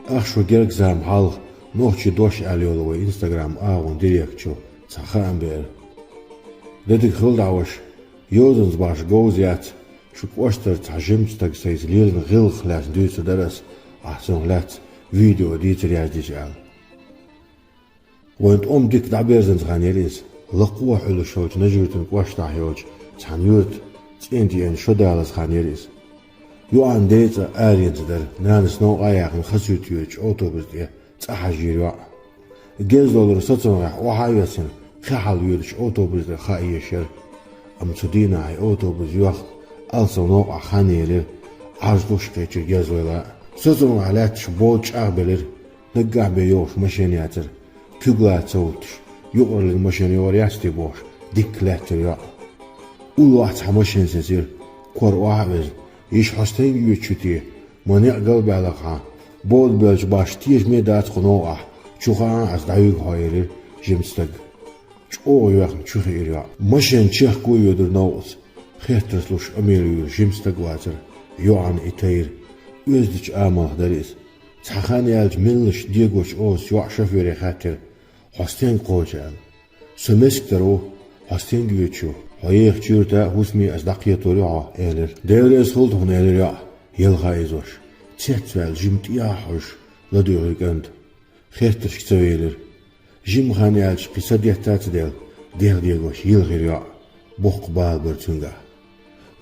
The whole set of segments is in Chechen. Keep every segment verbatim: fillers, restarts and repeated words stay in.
Ах, шо герга зама хьалха нохчий дош аьлла йолу вай Instagram агӀон директ чу цхьа хаам беара. Дедиг хила дӀа ваша, йозанца башха говза яц, шу кӀоштара цхьа жимачу стаг сайца лелийна гӀиллакх лаьцна дуьйцур дара ас, ахь цунах лаьцна видео дийцар яздича аьлла. Вайн тӀом дика дӀаберзанца хан яра иза. Лакхо а хьуьлуш йолчу Нажи-Юьртан кӀоштахь йолчу цхьана юьрта цӀен деана шо далаза хан яра иза. ЙоӀан ден цӀа аренца дара, нанас новкъа а яьккхина Хасуьрта йоьдучу автобус тӀе цӀа хьажийра йоӀ. Геза долура сацамгӀехь охьа а йоьссина, кхин хьалавоьдучу автобус тӀера хаа езаш яра. Амма цу дийнахь и автобус йохка алсам новкъахь хан елира, Ӏаж луш кхечира геза вайла а. СацамгӀа лаьтташ бода чӀагӀбелира. Наггахь бен йогӀуш машен яцара. Куьг лаца ца хӀуттуш, юкъараллин машен йогӀур яц те бохуш, дикка лаьттира йоӀ. Уллохь цхьа машен сецира, кор охьа а везна, йиш хьо стенга йоьдуш ю те, ма некъ галбаьлла хьан, бода боьлча башха тешаме дац кху новкъахь, чу хаахь ас дӀавига хьо, элира жимачу стага. ЧӀогӀа йоьхна чу хиира йоӀ. Машен чехка а йоьдура новкъаца, хеттарш луш къамел йолу жима стаг вацара, йоӀана и тайра. Оьздачу амалх дара иза. Цхьа хан яьлча меллаша дегочу озаца йоӀа шофере хаьттира: «Хьо стенга кхочу?» – аьлла. «Со Мескатара ву». «Хьо стенга йоьдуш ю?» «Хьо ехачу юьрта а, хӀусаме а ас дӀакхетор ю хьо», – элира. «Дела реза хуьлда хьуна», – элира йоӀа, елха а изош. Цецваьлла жима тӀехьа а хьожуш, ладуьйгӀира кӀанта. Хеттаршка ца велира. Жима хан яьлча кхин са детта а ца делла, дегӀ дегош йилхира йоӀ, боккха бала бара цуьнгахь.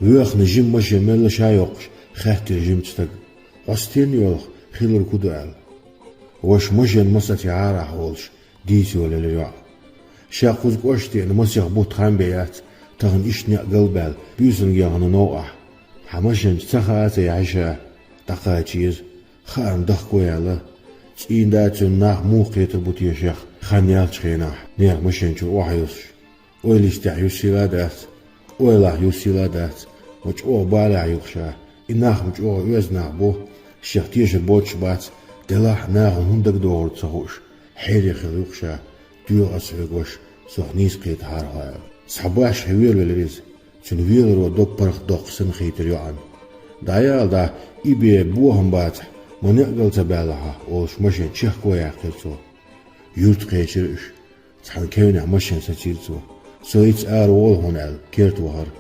Воьхна жима машен мелла ша йоккхуш, хаьттира жимачу стага: «Хьо стенна йолу, хилларг хӀун ду?» – аьлла. «Ваша машен масех тӀехьа арахь волуш», – дийца йолаелира йоӀ. Ша кхуза кӀошта еана масех бутт хан бен яц, тахана иштта некъ галбаьлла, буьйсанна гехна новкъахь. Хьан машен чу ца хаа а ца яхьа ша, дӀакхача еза. Хаам дахко яьлла. ЦӀийнда цуьнан нах муха кхетар бу те шех, хан яьллачу хенахь, нехан машен чуьра охьайоссуш. Ойла йистехь юссийла а дац, ойлахь юссийла а дац, ма чӀогӀа балехь ю-кх ша. И нах ма чӀогӀа оьзда нах бу, шех тешар боцуш бац, делахь а нахана хӀунда дагадогӀург ца хууш, хьере хилла ю-кх ша, доьху ас хьоьга, ваша, сох нийса кхетахьара хьо, аьлла. Цхьа башха велавелира иза. Цуьнан веларо дог паргӀатдоккхуш санна хийтира йоӀана. ДӀаяла, дӀа, и бен бохам бацахь, ма некъ гал ца баьлла хьан, олуш машен чехко яьккхира цо. Юьрта кхечира уьш. Цхьана кевнехь машен сацийра цо. Со ица ара волу хьуна аьлла, керта вахара.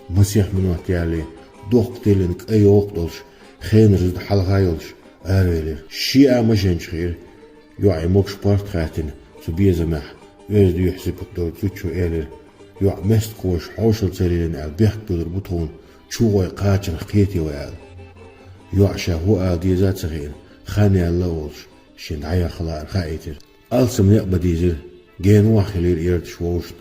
Масех минот ялале, дохка тиллина кӀайн йовкъа долуш, хенара зуда хьалха йолуш, аравелира. Шен а машен чу хиира. ЙоӀе могуш паргӀат хаьттина цу безамехь, оьзда юьхь-сибат долчу зудчо элира: «ЙоӀ, меттиг кхочуш хьошалла ца лелийна аьлла, бехк буьллур бу тхуна, чу гӀой кхачанах кхетий вай», – аьлла. ЙоӀа ша хӀун ала деза а ца хиъна, хан яьлла а волуш, шен дӀаяхха лаар хаийтира. Алсам некъ бан дийзира, генахь хилира эрташ вовшашна.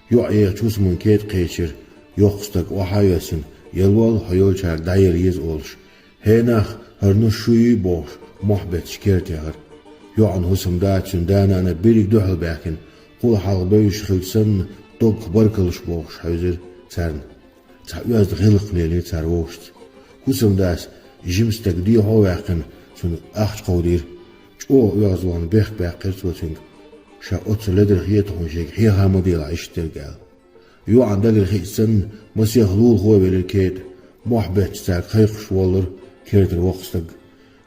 ЙоӀ ехачу хӀусаман кета кхечира, йоккха стаг охьа а йоьссина: «Ялвал, хьо йолчаьрга дӀаела еза», – олуш. «ХӀей нах, хӀара нус шу юй?» – бохуш, мохь бетташ керта яхара. ЙоӀан хӀусамда а, цуьнан да-нана а берриг дуьхьал баьхкина, кхул хьалха бевзаш хилча санна, доггах баркаллаш бохуш хьевзира царна. Цхьа оьзда гӀиллакх лелийра цара вовшашца. ХӀусамдас жима стаг дехьо а ваьккхина, цунна ахча кховдийра. ЧӀогӀа оьгӀазвахана бехк баьккхира цо цуьнга: «Ша оццул ледара хета хьуна, шайга хьеха ма делахь иштта дерг», – аьлла. ЙоӀана дагара хиъча санна, масех лулахо а велира кета, мохь бетташ цаьрга кхайкхаш воллура кертара воккха стаг.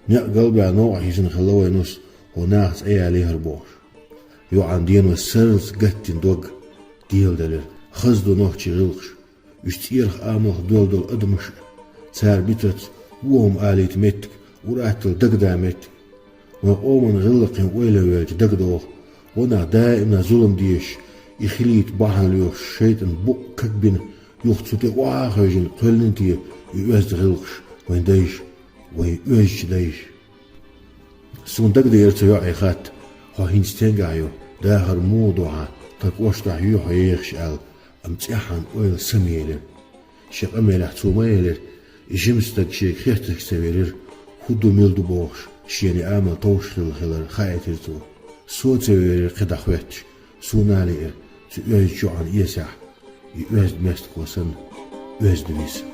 «Некъ галбаьлла новкъахь йисина хилла вайн нус, хӀокху наха цӀе ялийхира», – бохуш. ЙоӀан денош сарлас гатдина дог деладелира. Хаза ду нохчийн гӀиллакхаш. Уьш цӀерах, амалх доьлла долу адамаш а, цара битарца вон хӀума алийта меттиг, ур-атталла дагадаа меттиг. Вайн къоман гӀиллакхийн ойла велча дагадогӀу, ванах даимна зулам дезаш, и хилийта бахьана лоьхуш шайтӀан букъ кагбина, юха цу тӀе охьа а хевшина кхоьллина те и оьзда гӀиллакхаш, вайн дайша, вайн оьздачу дайша. Суна дагадеара цу йоӀе хатта: «Хьо хӀинца стенгахь ю, дахар муха ду хьан, тхан кӀоштахь юй хьо ехаш?» – аьлла, амма цӀеххьана ойла самаелира. Шен къамелехь цо ма элира, и жима стаг шега хеттаршка ца велира, хӀун ду, мила ду бохуш, шена и амал товш хилла хилар хаийтира цо. Со а ца велира кхидӀа хоьттуш, суна а лиира, цу оьздачу йоӀана эсехь, и оьзда меттиго санна, оьзда виса.